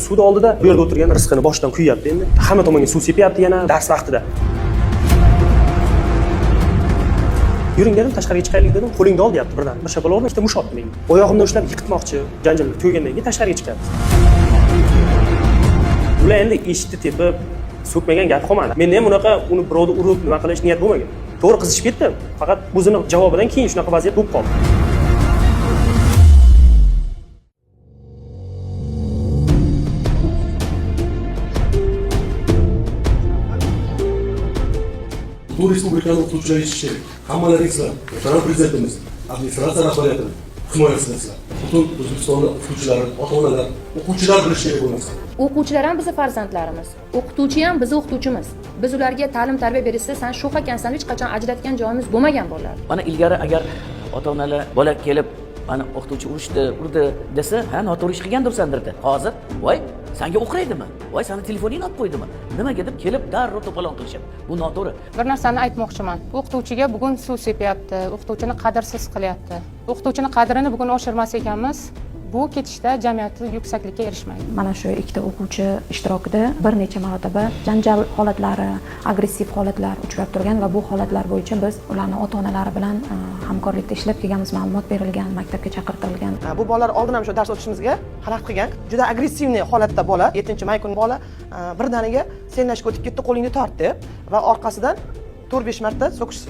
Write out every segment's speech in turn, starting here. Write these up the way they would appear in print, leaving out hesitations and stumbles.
Sud oldida bu yerda o'tirgan rizqini boshidan kuyyapti endi. Hamma tomonga suv sepyapti yana dars vaqtida. Yuring dedim, tashqariga chiqaylik dedim. Qo'lingni ol deyapti birdan. Bir shapaloq urdi, ikkita mush otdi menga. Oyog'imdan ushlab yiqitmoqchi. Janjal tugagandan keyin tashqariga chiqyapmiz. Ular endi eshikni tepib so'kmagan gap qolmadi. Menda ham unaqa uni birovni urib nima qilish niyat bo'lmagan. To'g'ri qizishib ketdim. Faqat o'zini javobidan keyin shunaqa vaziyat bo'lib qoldi. Bu respublikani o'qituvchilar eshitishi kerak. Hammalaring sizlar, muhtaram prezidentimiz, administratsiya rahbariyatini himoyasidasizlar. Butun O'zbekistonda o'qituvchilari, ota-onalar, o'quvchilar bilishi kerak bu narsani. O'quvchilar ham bizni farzandlarimiz, o'qituvchi ham bizni o'qituvchimiz. Biz ularga ta'lim tarbiya berishsa, san sho'x ekansan, hech qachon ajratgan joyimiz bo'lmagan bolalar. Mana ilgari agar ota-onalar bola kelib mana o'qituvchi urishdi, urdi desa, ha, noto'g'ri ish qilgandirsan derdi. Hozir, voy, sanga o'qiraydimi? Voy, sani telefoningni olib qo'ydimi? Nimaga deb kelib darrov to'polon qilishadi. Bu noto'g'ri. Bir narsani aytmoqchiman. O'qituvchiga bugun suv sepyapti, o'qituvchini qadrsiz qilyapti. O'qituvchini qadrini bugun oshirmas ekanmiz, bu ketishda jamiyatda yuksaklikka erishmaydi. Mana shu ikkita o'quvchi ishtirokida bir necha marotaba janjal holatlari, agressiv holatlar uchrab turgan va bu holatlar bo'yicha biz ularni ota-onalari bilan hamkorlikda ishlab kelganmiz, ma'lumot berilgan, maktabga chaqirtirilgan. Bu bolalar oldin ham shu dars o'tishimizga xalaqit qilgan. Juda agressivniy holatda bola, 7-may kuni bola birdaniga senlashga o'tib ketdi, qo'lingni tort deb va orqasidan 4-5 marta so'kish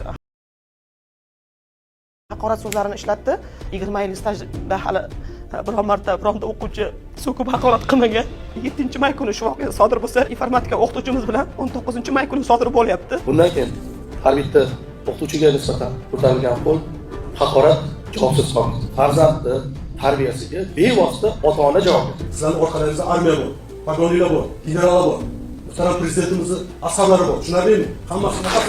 haqorat so'zlarini ishlatdi. 20 yil stajda hali biron marta bironta o'quvchi so'kib haqorat qilmagan. 7-may kuni shu voqea sodir bo'lsa, informatika o'qituvchimiz bilan 19-may kuni sodir bo'lyapti. Bundan keyin har bitta o'qituvchiga nisbatan ko'tarilgan qo'l haqorat javobsiz qolmaydi. Farzandni tarbiyasiga bevosita ota-ona javobgar. Sizlarning orqalaringizda armiya bor, pagonlilar bor, generallar bor. Muhtaram prezidentimizni askarlari bor. Tushunarlimi? Hammasi faqat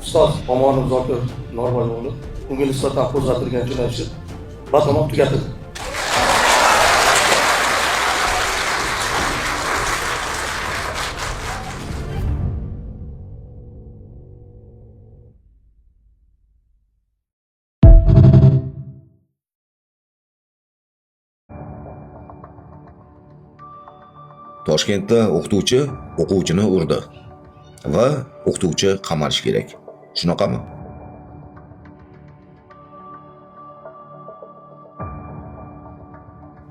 ustoz Omonov Zokir Norboy o'g'li unga nisbatan qo'zg'atilgan jinoyat ishi batamom tugatildi. Toshkentda o'qituvchi o'quvchini urdi va o'qituvchi qamalishi kerak. Shunaqami?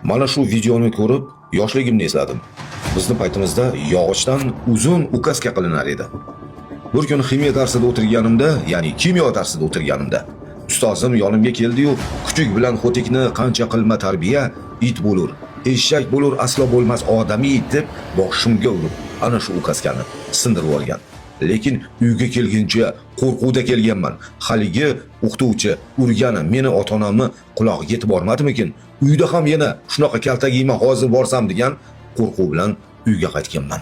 Mana shu videoni ko'rib yoshligimni esladim. Bizni paytimizda yog'ochdan uzun ukaska qilinar edi. Bir kun ximiya darsida o'tirganimda, ya'ni kimyo darsida o'tirganimda, ustozim yonimga keldi-yu, kuchuk bilan xo'tikni qancha qilma tarbiya, it bo'lur, eshak bo'lur, aslo bo'lmas odamiy deb boshimga urib, ana shu ukaskani sindirib yuborgan. Lekin uyga kelguncha qo'rquvda kelganman. Haligi o'qituvchi urgani meni ota-onamni qulog'iga yetib bormadimikin? Uyda ham yana shunaqa kaltak yeyman hozir borsam degan qo'rquv bilan uyga qaytganman.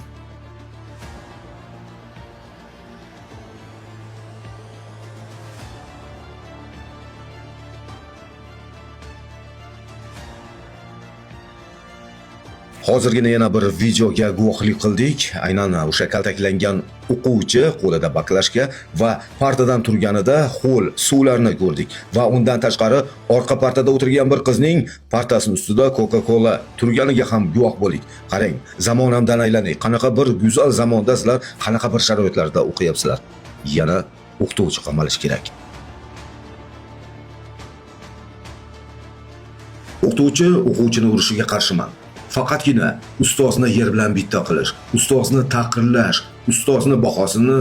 Hozirgina yana bir videoga guvohlik qildik. Aynan o'sha kaltaklangan o'quvchi qo'lida baklashka va partadan turganida ho'l suvlarni ko'rdik va undan tashqari orqa partada o'tirgan bir qizning partasining ustida Coca-Cola turganiga ham guvoh bo'ldik. Qarang, zamonamdan aylanay, qanaqa bir go'zal zamonda sizlar qanaqa bir sharoitlarda o'qiyapsizlar. Yana o'qituvchi qamalish kerak. O'qituvchi o'quvchini urishiga qarshiman. Faqatgina ustozni yer bilan bitta qilish, ustozni taqirlash, ustozni bahosini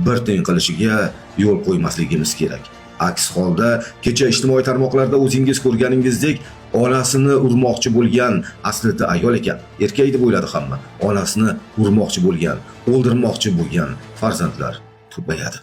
bir tiyin qilishiga yo'l qo'ymasligimiz kerak. Aks holda kecha ijtimoiy tarmoqlarda o'zingiz ko'rganingizdek onasini urmoqchi bo'lgan aslida ayol ekan, erkak deb o'yladi hamma. Onasini urmoqchi bo'lgan, o'ldirmoqchi bo'lgan farzandlar ko'payadi.